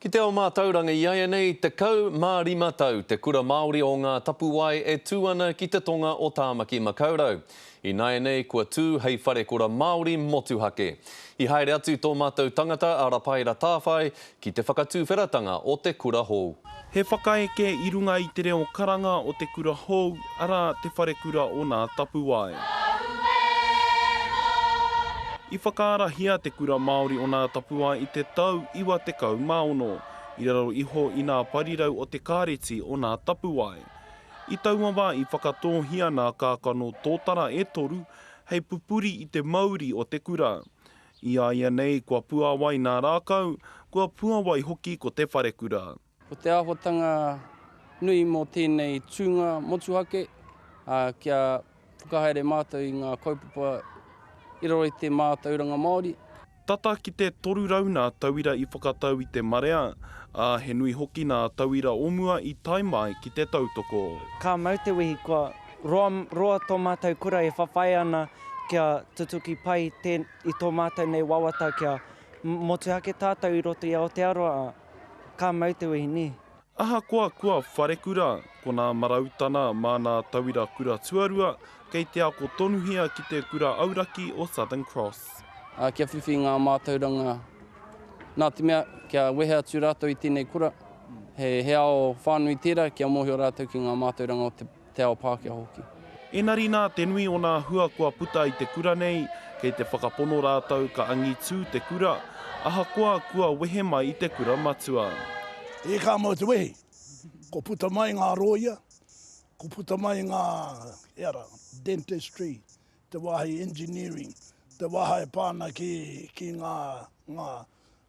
Ki te ao mātauranga iaianei, 15 tau te Kura Māori o Ngā Tapuwae e tū ana ki te tonga o Tāmaki Makaurau. Ināianei kua tū hei wharekura Māori motuhake. I haere atu tō mātou tangata a Rapaera Tāwhai ki te whakatūwheratanga o te kura hou. He whakaeke i runga i te reo karanga o te kura hou, arā, Te Wharekura o Nā Tapuwae. I whakaarahia te Kura Māori o Nā Tapuwae i te tau 96, i raro iho i nā parirau o te Kāreti o Nā Tapuwae. I taua wā i whakatōhia nā kākano tōtara e toru hei pupuri i te mauri o te kura. I a ia nei kua puāwai nā rākau, kua puawai hoki ko te wharekura. Ko te āhuatanga nui mō tēnei tūnga motuhake, ā, kia whakahaere mātou i ngā kaupapa i raro i te mātauranga Māori. Tata ki te 300 nā tauira i whakatau i te marea, ā, he nui hoki nā tauira o mua i tae mai ki te tautoko. Ka mau te wehi, kua roa, roa tō mātou kura e whawhai ana kia tutuki pai te, i tō mātou nei wawata kia motuhake tātou i roto i Aotearoa, ā, ka mau te wehi, nē. Ahakoa kua wharekura, ko nā marautana mā nā tauira kura tuarua kei te ako tonuhia ki te kura auraki o Southern Cross. Ā, kia whiwhi i ngā mātauranga, nā te mea, kia wehe atu rātou i tēnei kura, he, he ao whānui tērā, kia mōhio rātou ki ngā mātauranga o te te ao Pākehā hoki. Enari nā te nui o nā hua kua puta i te kura nei, kei te whakapono rātou ka angitū te kura, ahakoa kua wehe mai i te kura matua. E ka mau te wehi, ko puta mai ngā rōia, ko puta mai ngā, e ara, dentistry, te wāhi engineering, te wāha e pā ana ki, ki ngā, ngā,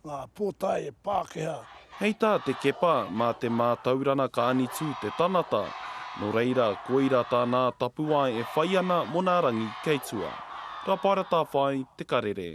ngā pōtae Pākehā. Hei tā Te Kepa, mā te mātaurana ka anitū te tanata, nō reira, koira tā nā tapuwae e whai ana mō nā rangi kei tua. Rapaera Tāwhai, Te Karere.